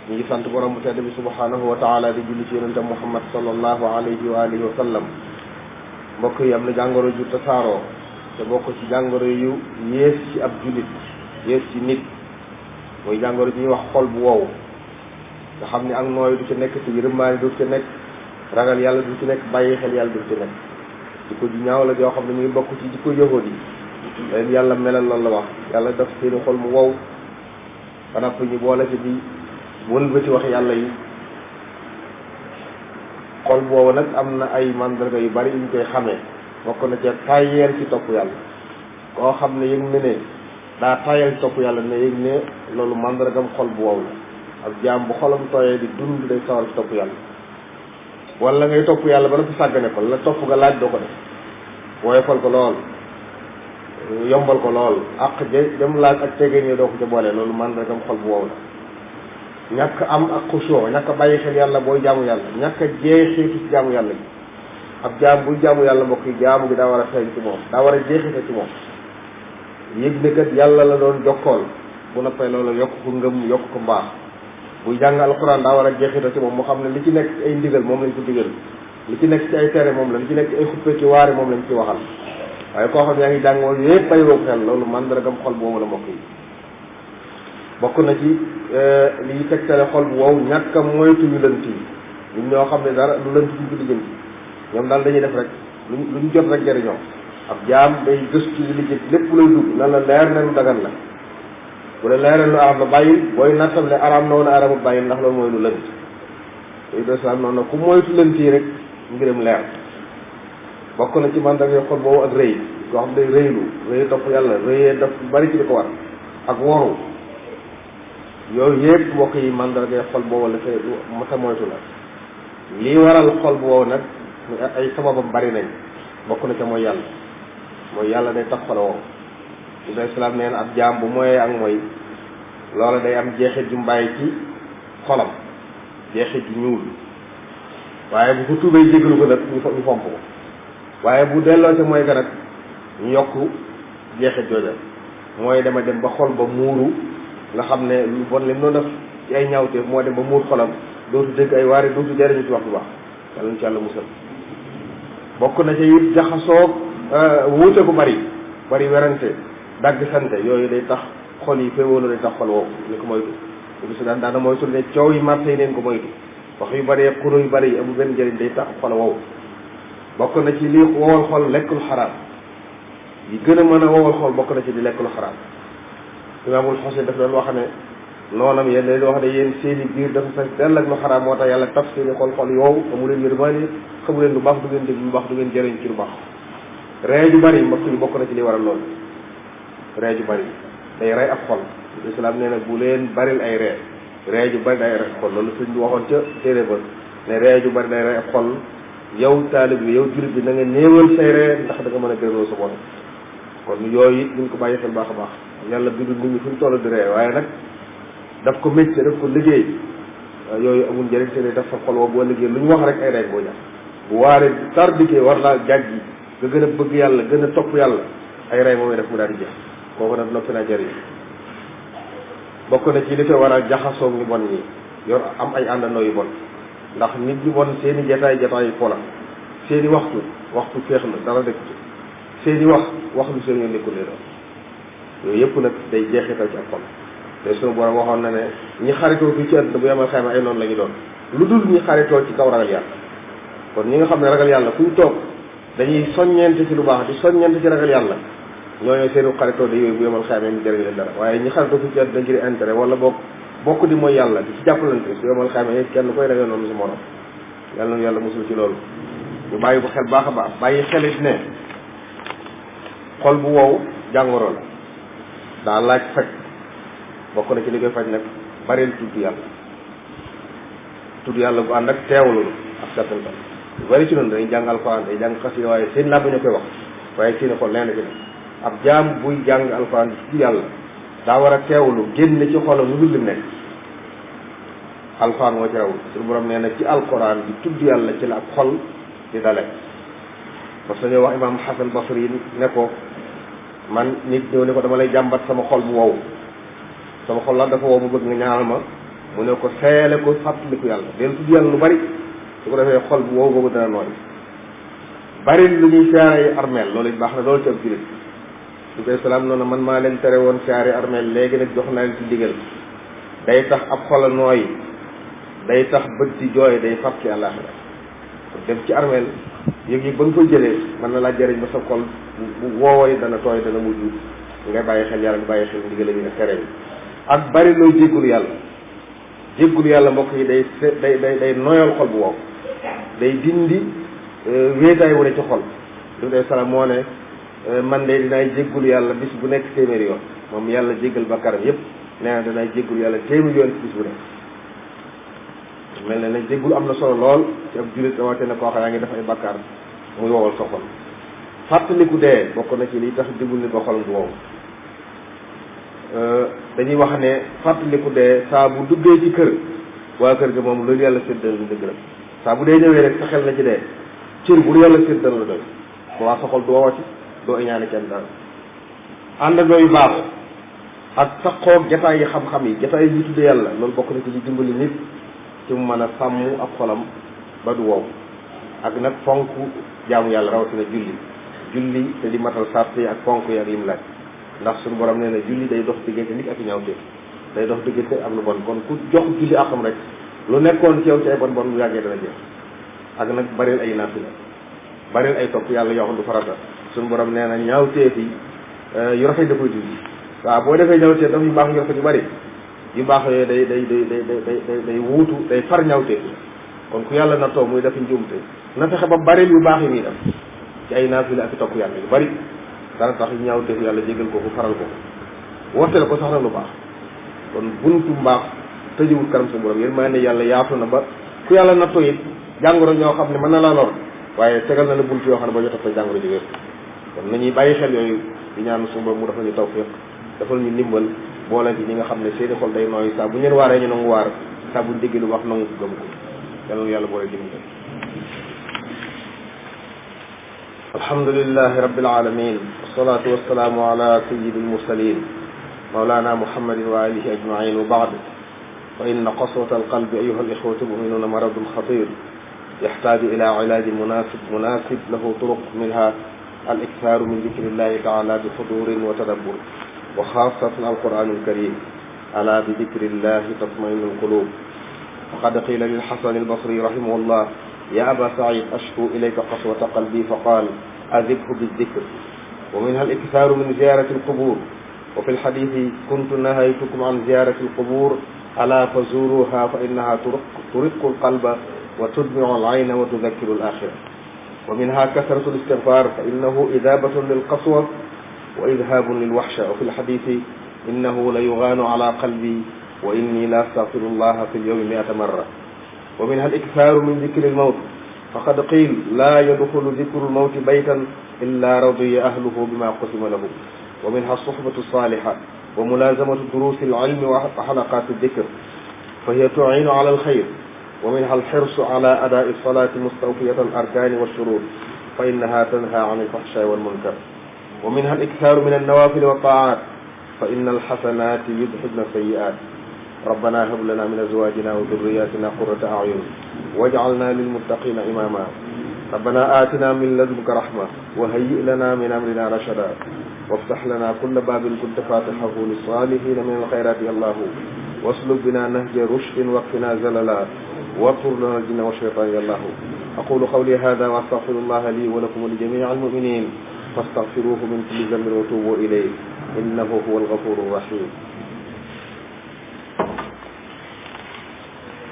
ñu ngi sant borom bu tedd bi subhanahu wa taala di julli ci yonente Muhammad sallallahu alayhi wa alihi wa sallam. mbokk yi am na jàngoro ju tasaaroo te bokk ci jàngoro yu yées ci ab jullit yées ci nit mooy jàngoro ji ñuy wax xol bu wow nga xam ni ak nooy du ci nekk ci yërmaane du ci nekk ragal yàlla du ci nekk bàyyi xel yàlla du ci nekk jikko ji ñaaw la joo xam ne ñu ngi bokk ci jikko yahuud yi leen yàlla melal loolu la wax yàlla def seeni xol mu wow xanaa ñu boole ci di wëlbati wax yàlla yi. xol boobu nag am na ay mandarga yu bari yu ñu koy xamee bokk na ca tayeel ci topp yàlla koo xam ne yëg ne daa tayeel ci topp yàlla ne yëg ne loolu mandargam xol bu wow la ak jaam bu xolam tooyee di dund day sawar ci topp yàlla. wala ngay topp yàlla ba dafa sàggane ko la topp nga laaj doo ko def woyofal ko lool yombal ko lool ak dem laaj ak tegee ñi doo ko ca boole loolu mandargam xol bu wow la. ñàkk am ak xusoo ñàkk a bàyyi xel yàlla booy jaamu yàlla ñàkk a jeexitu ci jaamu yàlla gi ab jaam buy jaamu yàlla mbokk yi jaamu gi daa war a feeñ ci moom daa war a jeexita ci moom yëg ne kat yàlla la doon jokkool bu noppee loolu yokk ko ngëm yokk ko mbaax buy jàng alxuraan daa war a jeexita ci moom moo xam ne li ci nekk ci ay ndigal moom lañ ko digal li ci nekk ci ay tere moom la li ci nekk ci ay xuppe ci waare moom lañ ci waxal waaye koo xam ne yaa ngi jàng moom yëpp bàyyi woo xel loolu mandargam xol boobu la mbokk yi bokk na ci liy tegtale xol bu wow ñàkk a moytu yu lënt yi ñun ñoo xam ne dara lu lënt duñ ko lijjanti ñoom daal dañuy def rek luñ jot rek jëriñoo ab jaam day gëstu di lijjanti lépp lay dugg na la leer ne lu dagan la bu la leeral lu araam la bàyyil booy nattam ne araam na woon araamut bàyyil ndax loolu mooy lu lënt yooyu desaan noonu ku moytu lënt yi rek mbiram leer bokk na ci mandarga xol boobu ak rëy koo xam day rëylu rëy topp yàlla rëyee daf bari ci di ko war ak woru yooyu yëpp mbokk yi mandarga xol boobu la te mata moytu la lii waral xol bu wow nag ay sababam bari nañ bokk na ca mooy yàlla day tax xol wow Ibn Islam neen ab jaam bu moyee ak mooy loola day am jeexit ju mbàyyi ci xolam jeexit ju ñuul waaye bu ko tuubee jéggalu ko nag ñu fomp ko waaye bu delloo ca mooy ga nag ñu yokk jeexit jooja mooy dama dem ba xol ba muuru nga xam ne lu bon lim noonu def ci ay ñaawteef moo dem ba muur xolam dootu dégg ay waare dootu jariñu ci wax bu baax yàlla ci yàlla musal bokk na ci it jaxasoo wuute bu bari werante dagg sante yooyu day tax xol yi féewóolu day tax xol woowu ni ko moytu bu si daana moytu ne coow yi marché yi neen ko moytu wax yu bari xuro yu bari amul benn njëriñ day tax xol woowu bokk na ci lii wowal xol lekkul xaraam yi gën a mën a wowal xol bokk na ci di lekkul xaraam imaamul Xasan daf doon wax ne noonam yéen leen wax ne yéen seeni biir dafa fees dell ak lu xaraam moo tax yàlla taf seeni xol yow amu leen yërmaane xamu leen lu baax du ngeen dégg lu baax du ngeen jëriñ ci lu baax ree ju bari mbokk yi bokk na ci li waral loolu ree ju bari day rey ab xol islam nee na bu leen baril ay ree ju bari day rey ab xol loolu sëñ bi waxoon ca téere ba ne ree ju bari day rey ab xol yow taalib bi yow jullit bi na nga néewal say ree ndax da nga mën a gërëmoo sa borom kon yooyu it ñu ko bàyyi xel baax a baax yàlla bindul nit ñi fu ñu toll di ree waaye nag daf ko métier daf ko liggéey yooyu amul njëriñ te daf sa xol woo boo liggéey lu ñu wax rek ay rek boo ñax bu waaree tar dikkee war laa jàjj yi nga gën a bëgg yàlla gën a topp yàlla ay rey moomay def mu daal di jeex kooku nag noppi naa jëriñ bokk na ci li koy waral jaxasoog ñu bon ñi yor am ay àndandoo yu bon ndax nit ñu bon seeni jataay yi pola seeni waxtu féex la dara nekk ci seeni wax lu seen yoon nekkul leen yooyu yëpp nag day jeexital ci ak xol te sunu borom waxoon na ne ñi xaritoo fii ci àdduna bu yemal xayma ay noonu la ñu doon lu dul ñi xaritoo ci kaw ragal yàlla kon ñi nga xam ne ragal yàlla fu ñu toog dañuy soññeente ci lu baax di soññeente ci ragal yàlla ñooñu seenu xaritoo di yooyu bu yemal xayma ñu jëriñ leen dara waaye ñi xaritoo fii ci àdduna ngir intérêt wala bokk di mooy yàlla di ci jàppalante su yemal xayma yi kenn koy dangay noonu si morom yàlla na yàlla musul ci loolu ñu bàyyi ko xel baax a baax bàyyi xelit ne xol bu wow jàngoro la daa laaj faj bokk na ci li koy faj nag bareel tudd yàlla bu ànd ak teewlu ak settantal lu bari ci noonu dañuy jàng alxuraan day jàng xasida waaye seen làmb ñu koy wax waaye seeni xol leen ci ne ab jaam buy jàng alxuraan di tudd yàlla daa war a teewlu génn ci xolam lu dul lim nekk alxuraan moo ci rawul suñu borom nee na ci alxuraan di tudd yàlla ci la ak xol di dale parce que ñoo wax imaam Xasan Basri ne ko man nit ñëw ne ko dama lay jàmbat sama xol bu wow sama xol la dafa wow mu bëgg nga ñaanal ma mu ne ko seeyale ko fàttaliku yàlla del tudd yàlla lu bari su ko defee xol bu wow boobu dana nooy bari lu ñuy siyaare armeel loolu it baax na loolu ci ab jullit su koy salaam noonu man maa leen tere woon siyaare armeel léegi nag jox naa leen ci digal day tax ab xol a nooy day tax bët di jooy day fàttali àllaaxira dem ci armeel yëg-yëg ba nga koy jëlee mën na laa jëriñ ba sa xol bu woowee dana tooy dana mujj ngay bàyyi xel yàlla nga bàyyi xel ndigal yi ne tere yi ak bari looy jéggulu yàlla mbokk yi day noyal xol bu wow day dindi wéetaay wu ne ci xol du dee salaam moo ne man de dinaay jéggulu yàlla bis bu nekk téeméeri yoon moom yàlla jéggal bakkaram yépp nee na dinaay jéggulu yàlla téeméeri yoon ci bis bu nekk mel ne nag jéggulu am na solo lool ci ab jullit rawate ne koo xam yaa ngi def ay bakkaar muy wowal sa xol fàttaliku dee bokk na ci liy tax dimbali nit ba xolam du wow dañuy wax ne fàttaliku dee saa bu duggee ci kër waa kër ga moom loolu yàlla séddal lu dëgg la saa bu dee ñëwee rek sa xel na ci dee cër bu yàlla séddal la doy ko waa sa xol du wowati doo iñaane kenn daal àndandoo yu baax ak sa xoog jataay yi xam-xam yi jataay yi tudde yàlla loolu bokk na ci li dimbali nit ci mu mën a sàmm ab xolam ba du wow ak nag fonk jaamu yàlla rawatina julli te di matal sart yi ak fonk yi ak lim laaj ndax suñu borom nee na julli day dox diggante nit ak ñaawte day dox diggante ak lu bon kon ku jox julli akam rek lu nekkoon ci yow ci ay bon bon bu yàggee dana jeex ak nag baril ay naafila baril ay topp yàlla yoo xam du farata suñu borom nee na ñaawteef yi yu rafet da koy dindi waaw boo defee ñaawteef daf yu baax yu rafet yu bari yu baax yooyu day wuutu day far ñaawteef kon ku yàlla na toog muy def njuumte na fexe ba baril yu baax yi muy def ci ay naafila ak topp yàlla yu bari dana tax ñaawteef yàlla jégal ko ku faral ko wooteel ko sax na lu baax kon buntu mbaax tëjiwul kanam suñu borom yéen maa ne yàlla yaatu na ba ku yàlla natto it jàngoro ñoo xam ne mën na laa lor waaye tegal na la buntu yoo xam ne ba jot a jàngoro ji wér kon nañuy bàyyi xel yooyu di ñaan suñu borom mu defal ñu tawfiq defal ñu ndimbal boole ci ñi nga xam ne seeni xol day nooy saa bu ñu leen waaree ñu nangu waar saa bu ñu dégg lu wax nangu ko gëm ko yàlla na yàlla boole dimbal alhamdulillahi rabbil alamin wassalatu wassalamu ala sayyidil mursalin مولانا محمد وآله أجمعين وبعد فإن قسوة القلب أيها الإخوة المؤمنون مرض خطير يحتاج إلى علاج مناسب له طرق منها الإكثار من ذكر الله تعالى بحضور وتدبر وخاصة القرآن الكريم ألا بذكر الله تطمئن القلوب فقد قيل للحسن البصري رحمه الله يا أبا سعيد أشكو إليك قسوة قلبي فقال أذبه بالذكر ومنها الإكثار من زيارة القبور وفي الحديث كنت نهيتكم عن زيارة القبور ألا فزوروها فإنها ترق القلب وتدمع العين وتذكر الآخرة ومنها كثرة الاستغفار فإنه إذابة للقسوة وإذهاب للوحشة وفي الحديث إنه ليغان على قلبي وإني لا أستغفر الله في اليوم 100 مرة ومنها الإكثار من ذكر الموت فقد قيل لا يدخل ذكر الموت بيتا إلا رضي أهله بما قسم له ومنها الصحبة الصالحة وملازمة دروس العلم وحلقات الذكر فهي تعين على الخير ومنها الحرص على أداء الصلاة مستوفية الأركان والشروط فإنها تنهى عن الفحشاء والمنكر ومنها الإكثار من النوافل والطاعات فإن الحسنات يذهبن السيئات ربنا هب لنا من أزواجنا وذرياتنا قرة أعين واجعلنا للمتقين إماما ربنا آتنا من لدنك رحمة وهيئ لنا من أمرنا رشدا وافتح لنا كل باب كنت فاتحه للصالحين من الخيرات يا الله واسلك بنا نهج رشد واقنا زللا واغفر لنا الجن والشيطان يا الله أقول قولي هذا وأستغفر الله لي ولكم ولجميع المؤمنين فاستغفروه من كل ذنب وتوبوا إليه إنه هو الغفور الرحيم